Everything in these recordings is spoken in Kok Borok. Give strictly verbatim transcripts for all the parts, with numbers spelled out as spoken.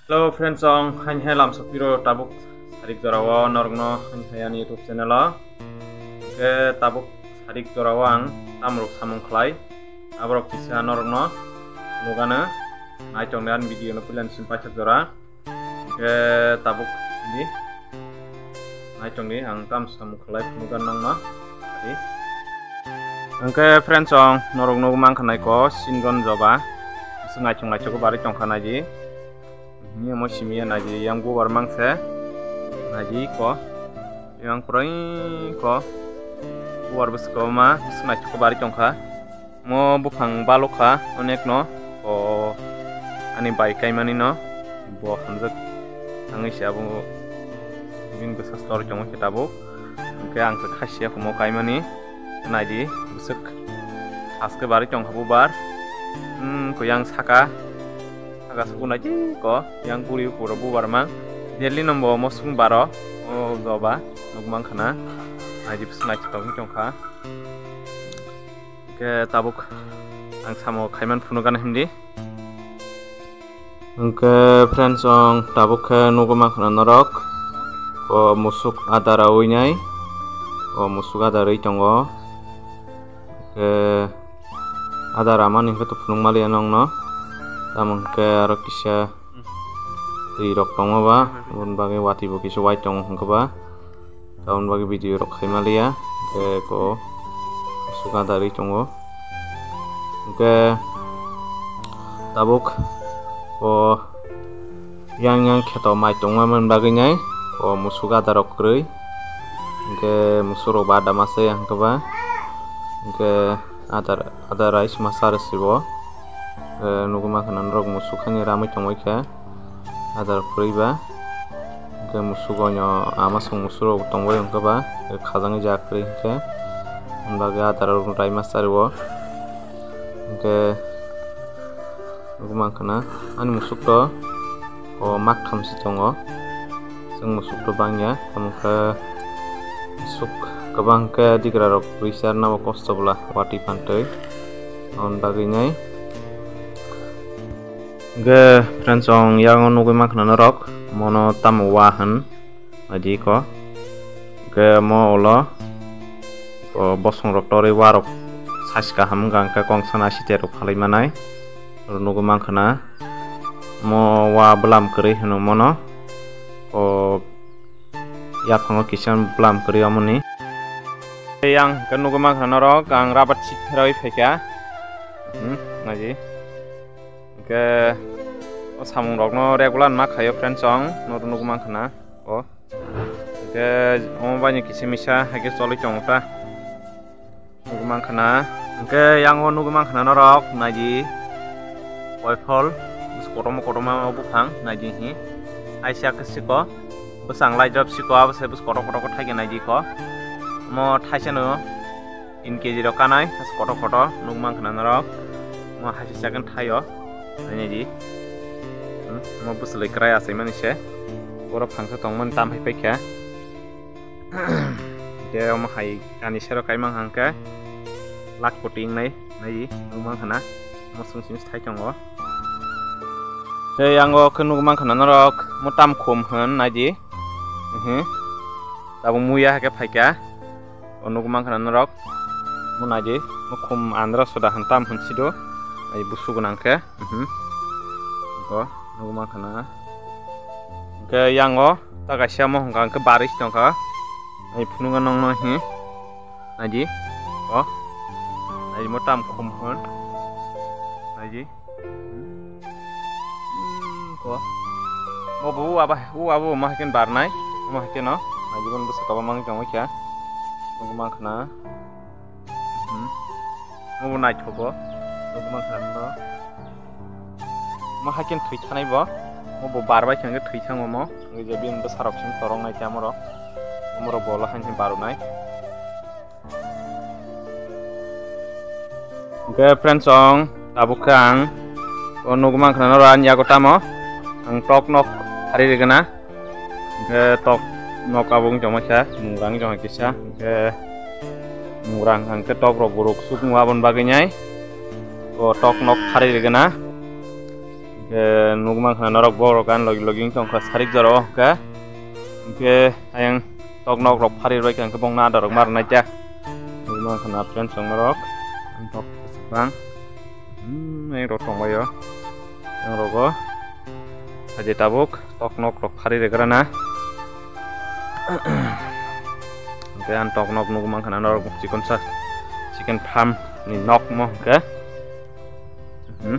Hello friends, ang hain hai lamsok piro tabuk sarik jora o norokno hain hai ani YouTube channel o. Ke tabuk sarik jora o ang tamrok samung khlai, aborok kisa norokno nugano nai tongni ani video no puila ni sim paithak jora. Ke tabuk ni nai tongni ang tam samung khlai phunukgan nongno. Hingke friends, ang norok nugwi mankha nai ko singon joba. Bising naithok naithok ko barwi tongkha naidi. Ni omo simi ya naidi yang bubar mangse. Naidi ko. Yang kurai ko. Bubar bwswk ma bising naithok ko barwi tongkha. Mo buphang balokha onekno, o ani bai kaimani no bo hamjak thangwi se abo bini bwsa stor chongo khe tabuk. Hwnkhe ang khe khasiya khumo kaimani naidi bwswk haske barwi tongkha bubar. Hmm, kuyang saka saka suku naidi ko yang buri puro bubar mang. Delhi no bo mosung baro o joba nukmang khana naidi bwswk naithok tongkha. Hingke tabuk ang samo khaiman phunukgana himdi. Hingke friends, ang tabuk khe nugwi mankha norok. O musuk adar awi nai. O musuk adar wi tongo. Hingke adar amani hingke to phunuk maliya nongno. Tamo hingke aro kisa twi rok tongo ba, aboni bagwi watwi bo kisa wai tongo hwnkhe ba. Aboni bagwi video rok khaima liya, hwnkhe ko suka darwi tongo. Hwnkhe tabuk o yang yang kheto mai tongma mani bagwi nai o musuk adar rok kwrwi. Hwnkhe musuk rok ba dama se hwnkhe ba. Hwnkhe adar, adar rice masa rwsibo. Eh, nugwi mankha norok musuk hani ramwi tongwi khe. Adar kwrwi ba. Hwnkhe musuk oino ama song musuk rok tongbai hwnkhe ba. Khajangwi ja kwrwi hwnkhe. Hwnba khe adar rok rai masa rwo. Hwnkhe nugwi mankha na ani musuk to o maktham se tongo. Chwng musuk to bangya, tamo khe musuk kwbang khe digra rok rwi charna o kosto bwla watwi phan twi. Aboni bagwi nai. Hwnkhe friends, ang yang o nugwi mankha norok, mono tamo wa hwn, naidi ko. Hwnkhe mo ulo o bosong rok torwi wa rok size kaham wngkha, hwnkhe kongsa naisite rok phalwi manai. Oro nugwi mankha na. Mo wa bwlam kwrwi hwno mono. O yaphango kisa bwlam kwrwi omo ni. Yang hwnkhe nugwi mankha norok, ang rabar chip pherwi phaikha. Hmm, naidi. Hwnkhe o samung rokno regular ma khaio friends, ang norok nugwi mankha na. O. Hwnkhe omo baino kisa misa haikhe cholwi tongo ta. Nugwi mankha na. Hwnkhe yang o nugwi mankha na norok, naidi. Koiphol, bwswk kotorma kotorma o buphang, naidi hi. Aisa khe siko, bwsang lai jab siko, abo se bwswk kotor kotor khe thaikhe naidi ko. Omo thaisa no tin K G rok kanai, bwswk kotor kotor, nugwi mankha na norok. Omo haisi second thaio, naidi. Hmm, omo bwswlwi kwrai achaimani se. Borok phangsa tongmani tam hai paikha. Hwnkhe omo hai ani sero kaimang hwnkhe lakh koti wngnai, naidi, nugwi mankha na, omo chwng simi thai tongo. Tei yango khe nugwi mankha na norok, mo tam khum hwn, naidi, mhm, tabuk muya hakhe phaikha, o nugwi mankha na norok, mo naidi, mo khum andra soda hwn tam hwn sido, ai busu gwnang khe, mhm, o nugwi mankha na. Hwnkhe yango ta kaisa mohong kha, hwnkhe barwi se tongkha. Ai phunukgo nongno hi. Naidi. O. Naidi mo tam khum hwn. Naidi. Hmm, ko. Mo bo u aba, u abo ma haikhe barnai. Mo haikhe no. Naidi bon bwswk aba mang tongwi kha. Mo mang khna. Hmm. Mo bo naithogo. Mo mang khna no. Mo haikhe thwi thanai bo. Mo bo barbai khe thwi thango mo. Ngi je bini bwsarok simi torok nai tei amorok. Amorok bolo haini barunai. Hwnkhe friends, ang tabuk khe ang o nugwi mankha norok ani yago tamo ang tok nok phari rigana. Hwnkhe tok nok abo wng tongma khe mungrang wng tongma kisa, hwnkhe mungrang hwnkhe tok rok borok sukngo aboni bagwi nai o tok nok phari rigana. Khe nukmankha norok borok ani logi logi wngtongkha sarik jorao hwnkhe. Hwnkhe ayang tok nok rok phari rwbaikha hwnkhe bongno ada rok ma rwnai kha. Nukmankha friends rok norok. Ang tok kwchwkbang. Hmm, ayang rok tongbaio. Ayang rogo. Haje tabuk tok nok rok phari rwgrana. Hwnkhe ang tok nok nukmankha norok chikon sa, chicken farm ni nok mo hwnkhe. Hmm.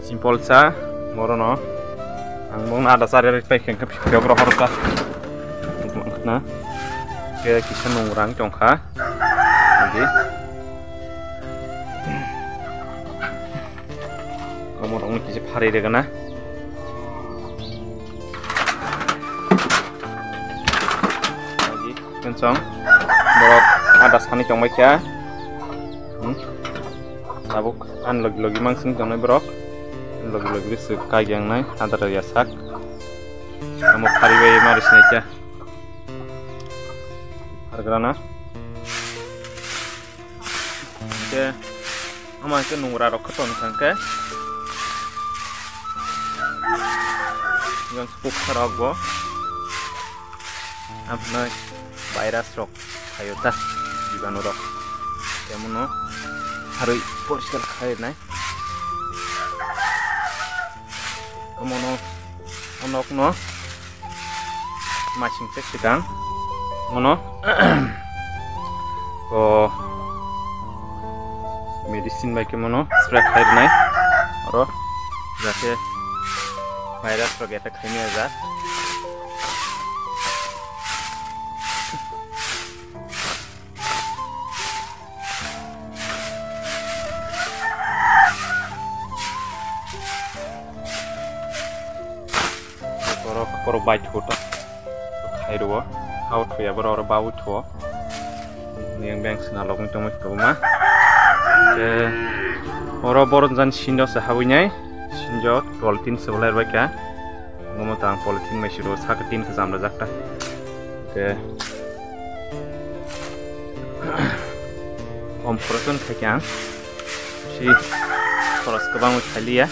Simple sa, morono. Ang mung ada sari rik pai kengke pikir bro horta. Na. Ke kisa nung rang tongkha. Lagi. Kamu rong kisa phari dega na. Lagi. Kensong. Borok ada sani tongbai kya. Hmm. Tabuk. Ang logi logi mangsing tongnai borok. Ang logi logi se kai yang nai adar ya sak. Amo phari bai mari sinai kya. Hargrana. Ke ama ke nungra rok khaton thangke. Yang sepuk sarok bo. Abnai virus rok khayo ta jibanu rok. Temono harui poriskar khainai. Omono onokno masing se sikang mono ko medicine bai ke mono spray khai rwnai oro jate virus rok attack khaimaya ja. Borok, borok bai thuo ta. Khai rwo. Hao thuya borok oro bawi thuo. Yang bank sina logni tongwi kwbangma. Te oro borok jan sinjo se habwi nai. Sinjo polythene se bolai rwbaikha. Ngomo tang polythene mai siro saka tin khajam rwjakta. Te kom khorochon khaikha ang. Si khoros kwbangwi khailiya.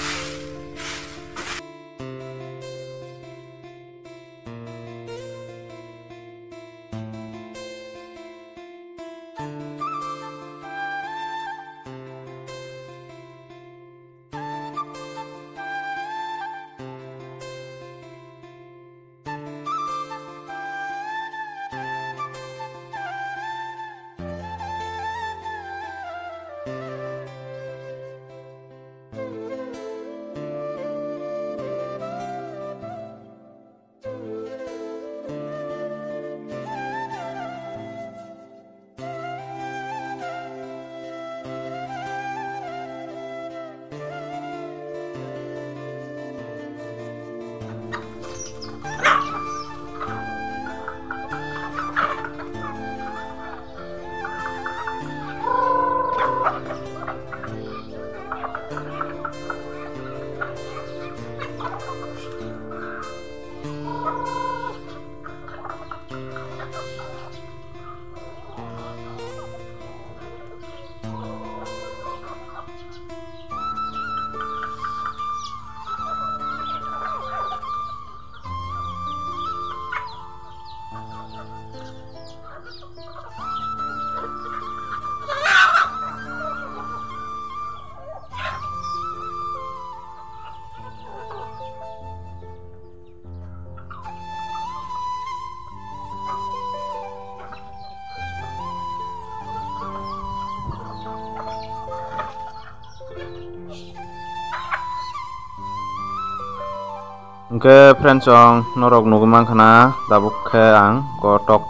Hwnkhe friends, chwng norok nugwi mankha na, tabuk khe ang kotok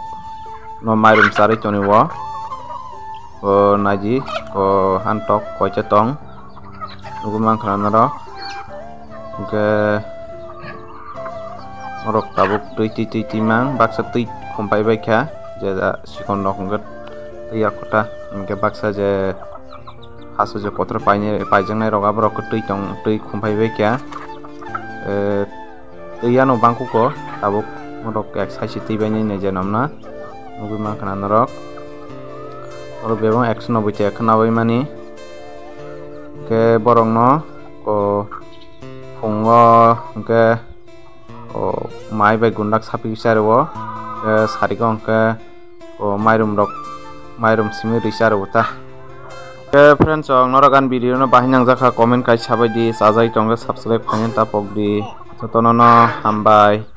no mairum charwi toni o. O naidi, o han tok koita tong. Nugwi mankha na norok. Hwnkhe norok tabuk twi twi twi twi mang, baksa twi khumpai bai kha, je sikon rok hwnkhe twi ya kota, hwnkhe baksa je haso je kotor painai, paijaknai rok aborok khe twi tong, twi khumpai bai kha. Eh, twi yano bangkuk o tabuk norok ek side se twi bai nai je namna nugwi mankha na norok. Oro bebak ekso noboi chaya khwna bai mani. Khe borok no o. Pungo hwnkhe o mai bai gundak sapi charwo, hwnkhe sariko hwnkhe o mairum rok, mairum simi ri charwo ta. Hwnkhe friends rok, norok ani video no bahai nangjakha, comment kai sabai di, chajai tongkhe subscribe khaina ta pok di. Jotono no hambai.